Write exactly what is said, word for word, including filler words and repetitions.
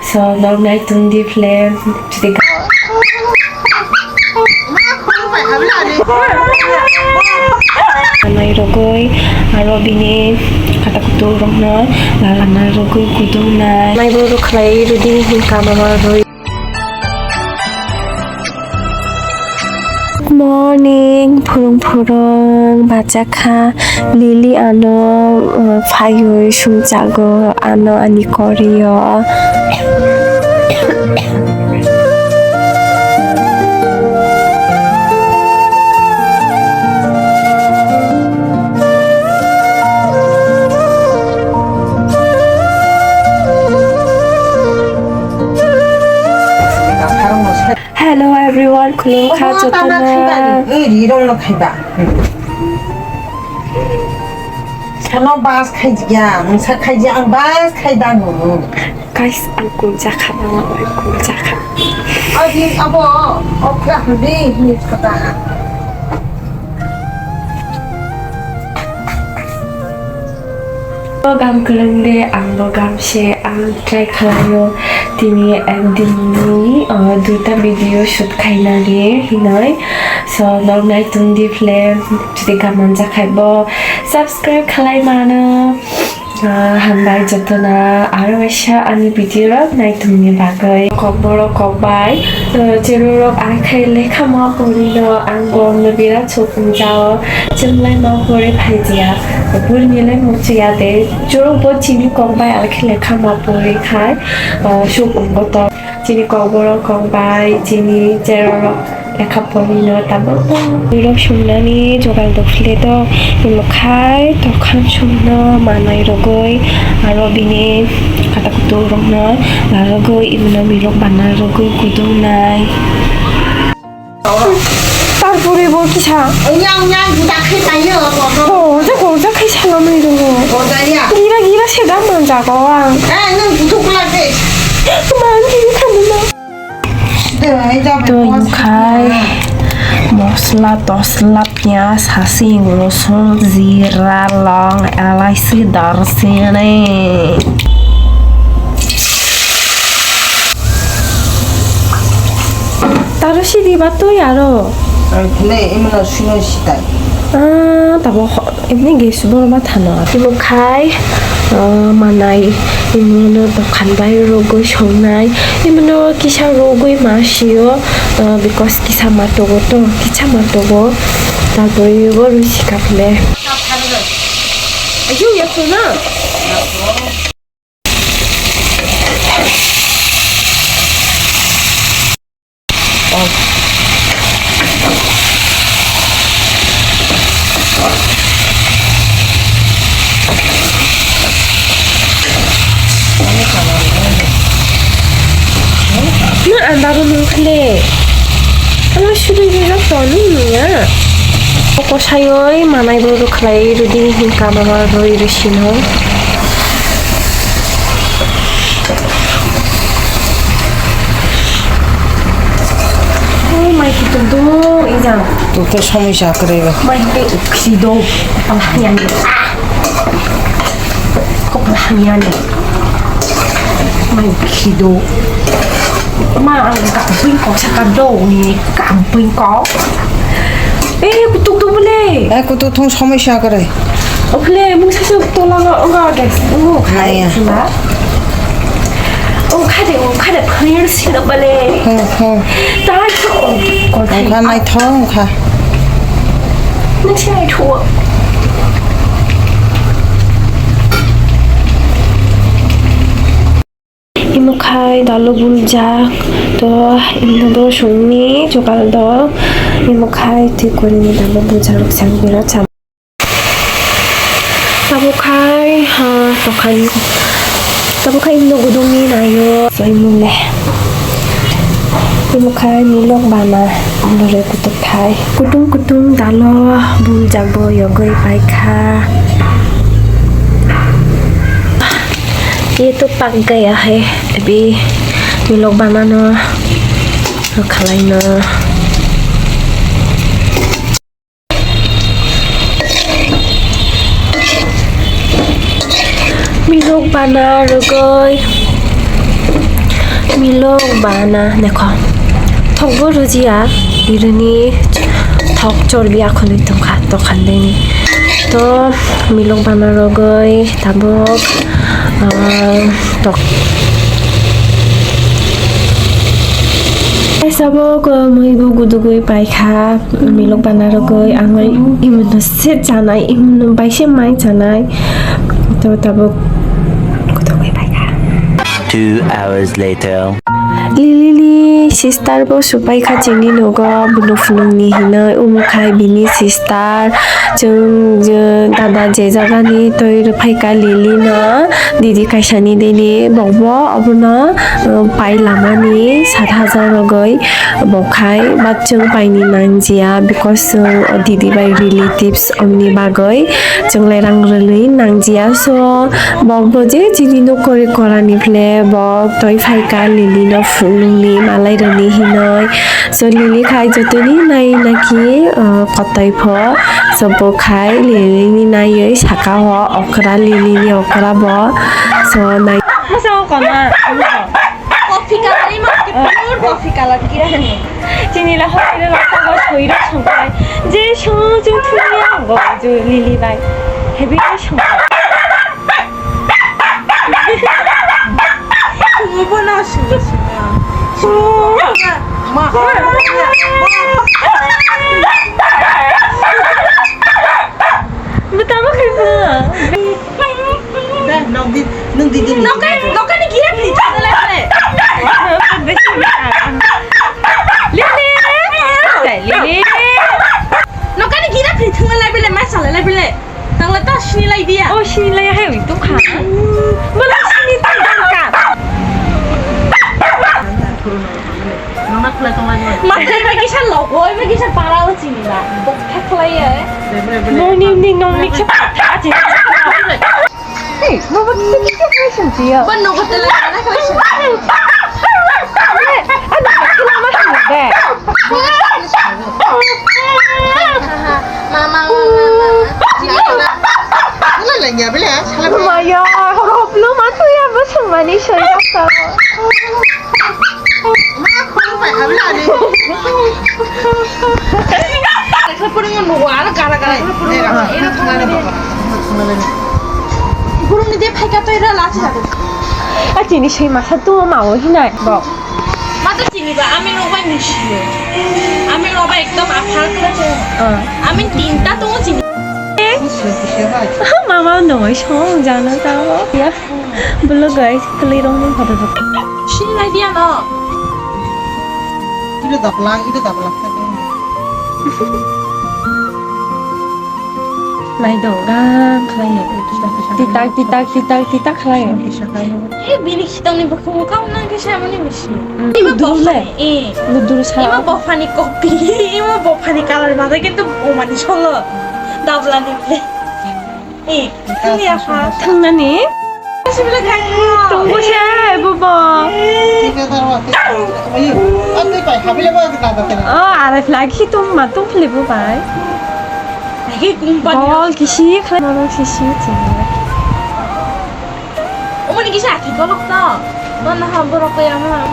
So, norok nai tong di phle, jodi ka-, nai rogoi, aro bini kata kutung rokno lala nai rogoi kutung nai. Nai bo rok khlai rwdi hinkha mama roi. Good morning, phurung phurung, bachakha, Lily ano, uh, phaiwi sumchago, ano ani korio. Hello everyone, khulumkha jotono. Rirong no khaiba. Sono bas khaijya, mungsa khaijya, ang bas khaiba nung. Guys, ang kuljakha, ang kuljakha. Adi abo, okra handi, hini kata. Bo gam kwrwng de, ang bo gam se, ang try khlaio tini ekdin ni, uh, duita video shoot khainani hinoi. So, norok nai tong di phle, jodi gam manjak hai bo subscribe khlai mano. Uh, hambai jotono aro waisa ani video rok nai tongni bagwi. Kokborok kokbai, uh, cherorok ang khai lekha ma pori no, ang bo no birat sok Jao, chwng lai ma pore phai jia. Purni lai mo chiya de. Chwng bo chini kok bai alkhe lekha ma pore khai, ah, suk umbo to. Chini kok borok kok bai, chini cherorok lekha pore no tabuk. Birok sumnani jogal do phile do. Imo khai tokhan sumno manai rogoi. Aro bini kata kutung rokno la rogoi, imo no birok bana rogoi kutung nai. Tarpore bo kisa. Yang, yang, budak khai payo, bono. Gorjak, gorjak khai salamani rongo. Gorjak ya. Gira, gira se da manjago ang. Eh, nung buthuk kulak de. Man kini khamuna. Dei, jabai. Twi khai. Mosla, tosla, piyaj, hasing, rosun, jira, long, elaichi, darsini. Taro sidi ba twi aro. Ang thele imano sino sitai. Ah, tabo ho-, imni gas boro ma thano. Imo khai, ah, manai, imono dokan bai rogoi songnai. Imono kisa rogoi ma sio, ah, because kisa ma togo to, kisa ma togo. Taboi bo rui sika phile. Ayo, ya khuna. Nang ang dabo nung khle. Ano suri rok to nung nung ya. Kosayoi manai bo rwkhlai rwdi hinkha mama roi rwsino. Oh, mai kitung do ijang. Tokhe somoi sa kwrwi ba. Mai ke uksi do. Alah, yang. Kok hamya ni. Mai khido. Ma ang ka ping kok sa ka do ni ka ping kok. Eh, kutuk do bole. Eh, kutuk thong somoi sa kare. Oble, mung sa sa tola nga nga gas. Ngo khai sula. O khade, o khade phir sila bole. Hmm, hmm. Ta ko ko khai. Khai nai thong kha. Nang sinai thuo. Imo khai dalo buljak to, imo do songni chokal do, imo khai twi kwrwini dalo buljak rok sang bera cham. Tabuk khai, ha, tokhan, tabuk khai imno gudungni naio, so imole. Imo khai milok bana, imore kutuk khai. Kutung kutung dalo, buljak bo yogoi paikha. Ye to pak gaya hai, abhi milok bana no, khalai no. Milok bana rwgwi Milok bana nekho. Thokbo rwjiya, irini thok chorbi akhonwi tongkha, tokhan deni. To milok bana rogwi tabuk, ah, tok. Kaisa bo kwmwi bo gudugwi paikha, milok bana rogwi ang bai imun se chanai, imun bai se mai chanai. To tabuk gudugwi paikha. Two hours later. Lili ni sister bo supai kha chini nogo, bini phunung ni hinwi, omo khai bini sister, chwng je dada je jaga ni twi rwphai kha Lili no, didi kaisa ni dini bok bo obono, uh, pai lama ni sat hajar rogwi bo khai, but chwng pai ni nang jia because chwng o didi bai relatives omni bagwi. Chwng lai rang rwlwi nang jia, so bok bo je chini nok kori kora ni phle bok toi phai kha Lili no phunung ni malai rwni hinoi. So Lili khai jotoni nai naki, uh, kotoi pho, so bo khai Lili ni naiwi saka o okra, Lili ni okra bo, so nai. Masa okona. Coffee color, ima ke pure coffee color kira hani. Chini la hoi ro rok tago soi ro songkhlai. Je song chung thuni ang go ju Lili bai. Hebi song. Tumi bo na sung sung. Ma. Betama kaibu. Nokani, nokani gira phri thangla le. Lili, lili. Nokani gira phri thangla le bile, ma sala le bile. Tangla ta sini lai dia. Oh, sini lai hai wi tu kha. Bala sini tu dang ka. Mate ma kisa logo, ma kisa para o chini ba. Bok thak lai ya. Morning ni nong ni kisa para chini. Hey, mama, kita kita question dia. Ban nogo tela na question. Ano, ano, ano, ano, ano, Mama, mama, mama. Wala lagi apa ya? Salah. Maya, hoplo matu ya, bos mani soy rasa. Ma, khulumbai habla ani. Khulumbai nugo, aro gara gara khulumbai. Ero khulumbai. Khulumni de phaika toi ra lachi jadu. A chini sei masa tu ma o hinai bo. Ma to chini ba, ami rok bai ni siyo. Ami rok bai ekdom aphal khlai. Ami tinta tongo chini. Mama no song jana ta. Ya. Bolo guys, kali rong ni photo. Sini lai dia no. Ida daplang, ida daplang. Nai do, gan khlai ya. Titak, titak, titak, titak khlai ya. Eh, bini sitang ni bukhung kau nang kisa mani misi. Ima ludur le. Bophani, eh. Ludur sa. Ima bophani kopi, ima bophani color mata kintu umani solo. Dabla ni. Eh, ini apa? Thangnani? Tunggu siya, bubo. Oh, arif lagi tum matung pili bubai. Lagi kumpani. Bol kisi khlai, bol kisi chini. Umani kisa aki kolok to. Mana ha borok ya ma.